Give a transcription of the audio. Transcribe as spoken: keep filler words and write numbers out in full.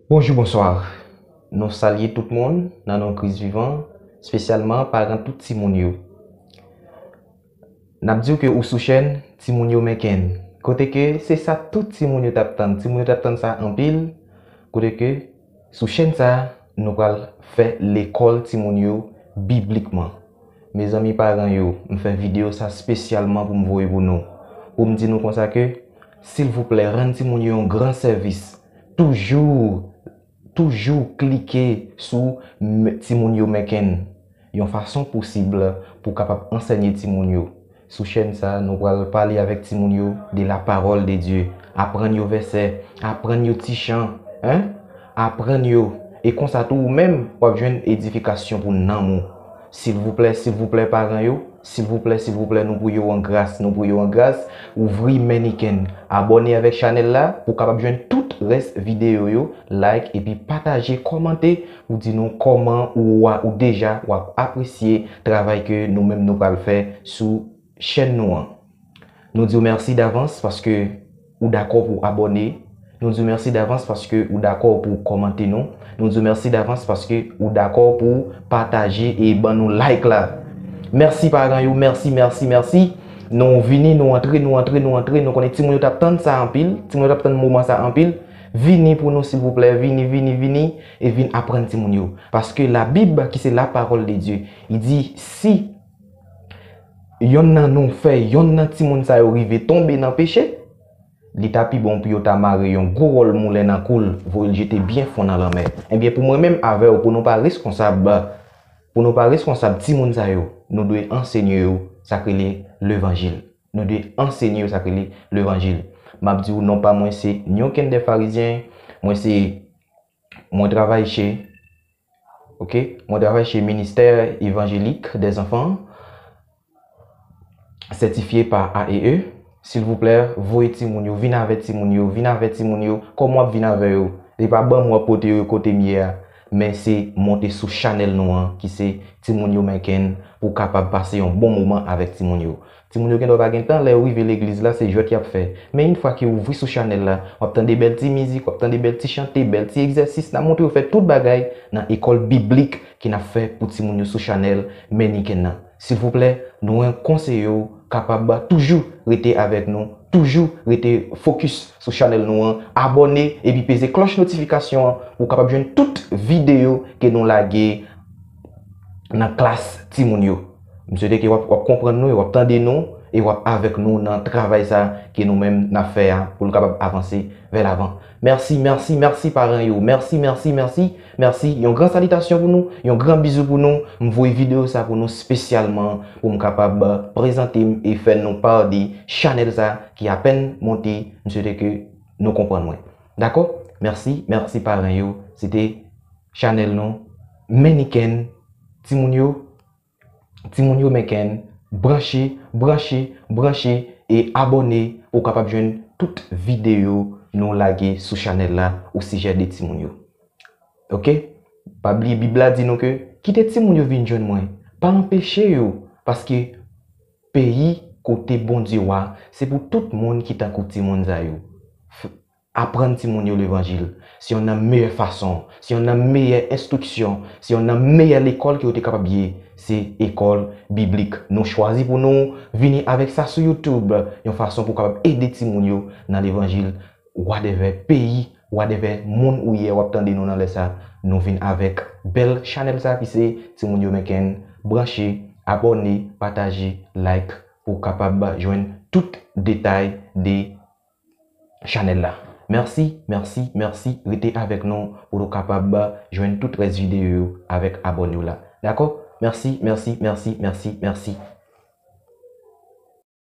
Bonjou, bonswa. Nou salye tout moun nan non Kris vivan, espesyalman paran tout timoun yo. N ap di w ke ou sou chèn Timoun yo Menken, kote ke se sa tout timoun yo t ap tann. Timoun yo t ap tann sa anpil, kote ke sou chèn sa, nou pral fè lekòl timoun yo biblikman. Mezanmi paran yo, m fè videyo sa espesyalman pou m voye pou nou. Pou m di nou konsa ke, silvouplè, rann timoun yo yon gran sèvis. Toujou, toujou klike sou m- Timoun yo Menken yon fason posib pou w kapab ansèye timoun yo. Sou chèn sa, nou pral pale avèk timoun yo de la parole de Dieu. Aprann yo vèsè, aprann yo ti chan, hein? Aprann yo. E konsa tou ou menm, w ap jwenn edifikasyon pou nanm ou. Silvouplè, silvouplè, paran yo, silvouplè, silvouplè, nou priye w an gras, nou priye w an gras, ouvri Menken, abòne avèk chanèl la pou w kapab jwenn tout rès videyo yo, like epi pataje, kòmante, pou di nou kòman ou, ou deja w ap apresye travay ke nou menm nou pral fè sou chèn nou an. Nou di w mèsi davans paske ou dakò pou w abòne. Nou di w mèsi davans paske ou dakò pou w kòmante nou. Nou di w mèsi davans paske ou dakò pou w pataje e ban nou like la. Mèsi paran yo, mèsi, mèsi, mèsi. Nou vini, nou antre, nou antre, nou antre. Nou konnen timoun yo t ap tann sa anpil. Timoun yo t ap tann moman sa anpil. Vini pou nou, silvouplè. Vini, vini, vini. E vin aprann timoun yo. Paske Labib, ki se la parole de Dieu, li di, si yonn nan nou fè yonn nan timoun sa yo rive tonbe nan peche, li ta pi bon pou yo ta mare yon gwo wòl moulen nan kou l, voye l jete byen fon nan lanmè. Ebyen, pou mwen menm avè w, pou nou pa reskonsab, pou nou pa reskonsab timoun sa yo, nou dwe ansenye yo sa k rele levanjil. Nou dwe ansenye yo sa k rele levanjil. M ap di w, non pa mwen se ni okenn de farizyen, mwen se, mwen travay che, ok, mwen travay che Ministère Évangélique des Enfants, certifié par A E E. Silvouplè, voye timoun yo, vin avè timoun yo, vin avè timoun yo, kòman w ap vin avè yo? Se pa ban m w ap pote yo kote m ye a, men se monte sou chanèl nou an, ki se Timoun yo Menken, pou w kapab pase yon bon moman avèk timoun yo. Timoun yo gendwa pa gen tan, lè yo rive legliz la, se jwèt y ap fè. Men yon fwa ke w ouvri sou chanèl la, w ap tande bèl ti mizik, w ap tande bèl ti chante, bèl ti egzèsis, n ap montre yo fè tout bagay nan ekòl biblik ke n ap fè pou timoun yo sou chanèl Menken nan. Silvouplè, nou konseye w kapab toujou rete avèk nou, toujou rete fokis sou chanèl nou an, abòne epi peze klòch notifikasyon an pou w kapab jwenn tout videyo ke nou lage nan klas timoun yo. M swete ke w ap, w ap konprann nou e w ap tande nou e w ap avèk nou nan travay sa ke nou menm n ap fè a pou l kapab avanse vè lavan. Mèsi, mèsi, mèsi paran yo. Mèsi, mèsi, mèsi, mèsi. Yon gran salitasyon pou nou, yon gran bizou pou nou. M voye videyo sa pou nou espesyalman pou m kapab prezante m e fè nou pa de chanèl sa ki apèn monte. M swete ke nou konprann mwen. Dakò? Mèsi, mèsi paran yo. Se te chanèl nou, Menken, timoun yo, Timoun yo Menken, branche, branche, branche e abòne pou w kapab jwenn tout videyo nou lage sou chanèl la osijè de timoun yo. Ok? Pa bliye Bib la di nou ke kite timoun yo vin jwenn mwen. Pa anpeche yo, paske peyi kote Bondye wa, se pou tout moun ki tankou timoun sa yo. F- Aprann timoun yo levanjil. Se yonn nan meyè fason, se yonn nan meyè enstriksyon, se yonn nan meyè lekòl ke yo te kapab ye, se ekòl biblik. Nou chwazi pou nou vini avèk sa sou YouTube, yon fason pou w kapab ede timoun yo nan levanjil, whatever peyi, whatever moun ou ye, w ap tande nou nan lè sa, nou vin avèk bèl chanèl sa ki se Timoun yo Menken, branche, abòne, pataje, like, pou w kapab jwenn tout detay de chanèl la. Mèsi, mèsi, mèsi. Rete avèk nou pou nou kapab jwenn tout rès videyo yo avèk abòne w la. Dakò? Mèsi, mèsi, mèsi, mèsi, mèsi.